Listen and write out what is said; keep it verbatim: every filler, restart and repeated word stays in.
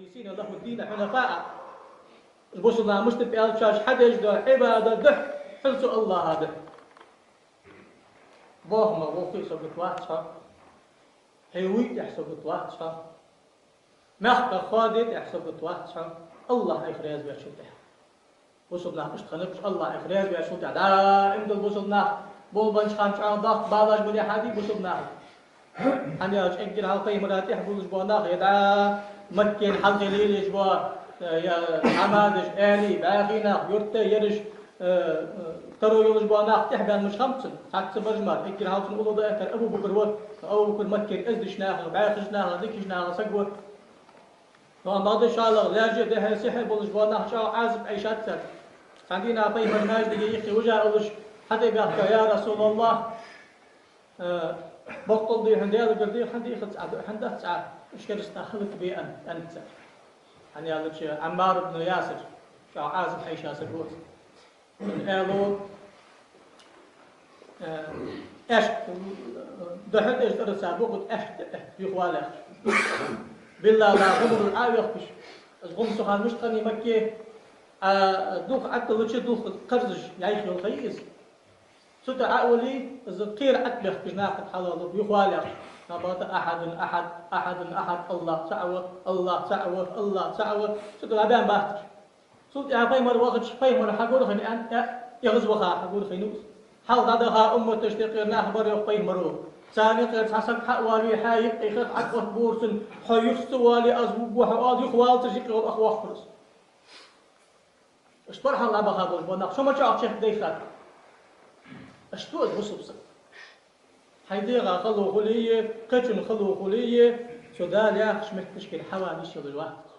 مخلصين له الدين حنفاء. Бусалба нах мишта ба аьлча, шоаш хьадеш дола Ӏибадат духьа, хьал цу АллахӀа духьа. Бохама гӀулакхе сагот вац хьо, хьай воӀа тӀехьа сагот вац хьо, мехках хоадайна тӀехьа сагот вац хьо, АллахӀ Ӏайха раьза ваьчул тӀехьа. Бусалба нах иштта хиннаб уж, АллахӀ Ӏайха раьза ваьчул тӀехьа. Даим дола бусалба нах болабеннача хана чӀоагӀа доккха балаш ма дий хьа, дий бусалба нах. ХӀана аьлча эггара хьалха пайхамара тӀехьа болаш бола нах, е дӀа Маккера хьалхе лелаеш бола, э, е Ӏамалаш, аьлий, бӀаьхий нах, юртара ераш, э, э, таро йолаш бола нах тӀехьа баьнна мича хиннаб цунна? Цхьацца бараш мара, эггара хьалха цунна уллув даийтар Абу Бакр ва. Абу Бакр Маккера эздийча нахах, бӀаьхийча нахах, дикача нахах саг ва. Но бакъда шоллагӀа лаьрхӀа, дехьа, сехьа болаш бола нах чӀоагӀа Ӏазап Ӏайшад царна. Цхьан дийнахьа пайхамар маьждиге йиххе вижа уллаш хьатӀабаьхкаб: «Я РасулаллахӀ, э, боккъал дий хьона, Даьлагара дий хьона, дий хьона, цӀа, хьона дац цӀа, уж кераста нах хӀалакбе», — аьнна, аьннад цар. ХӀана аьлча Ӏаммар ибн Ясир чӀоагӀа Ӏазап Ӏайша саг ва из. Аьлар, э, аьшк, духьал деш тӀара ца букъут аьшк юхавалехаш. Биллала гӀумрал Ӏовехкаш. Из гӀум цу хана мишта хиннай Макке, а, дулх Ӏатталуча дулх кхарзаш яйх йолхай из. Цу тӀа Ӏовале, из кхера Ӏатбехкаш нахах хьалалу юхавалехаш. Набата ахьадун ахьад, ахьадун ахьад, АллахӀ цаӀ ва, АллахӀ цаӀ ва, АллахӀ цаӀ ва. Цу тӀа дӀабаьнна бац уж. Цул тӀехьа пайхамар вахача, пайхамар хьагур хиннав аьнна, эгӀаз ваха хьагур хиннав из. Хьалха дӀадаха умматашта юкъера нах бар йоах пайхамара. Царна юкъера цхьа саг хьа а вале, хьа юкъе хих Ӏатоттабора цунна, хьо юха ца вале, аз вувргва хьо, оал, юхаваллалца юкъе гӀолла ах воаккхар из. Иштта бархӀалла дӀабаха болаш бола нах, шо ма чӀоагӀа чехка дайхад. Иштта ва из бусалба саг. Хьай дегӀа хало хуле а, кхычун хало хуле а, цу Дала яхача метташкара хьавала йиш йолаш вац.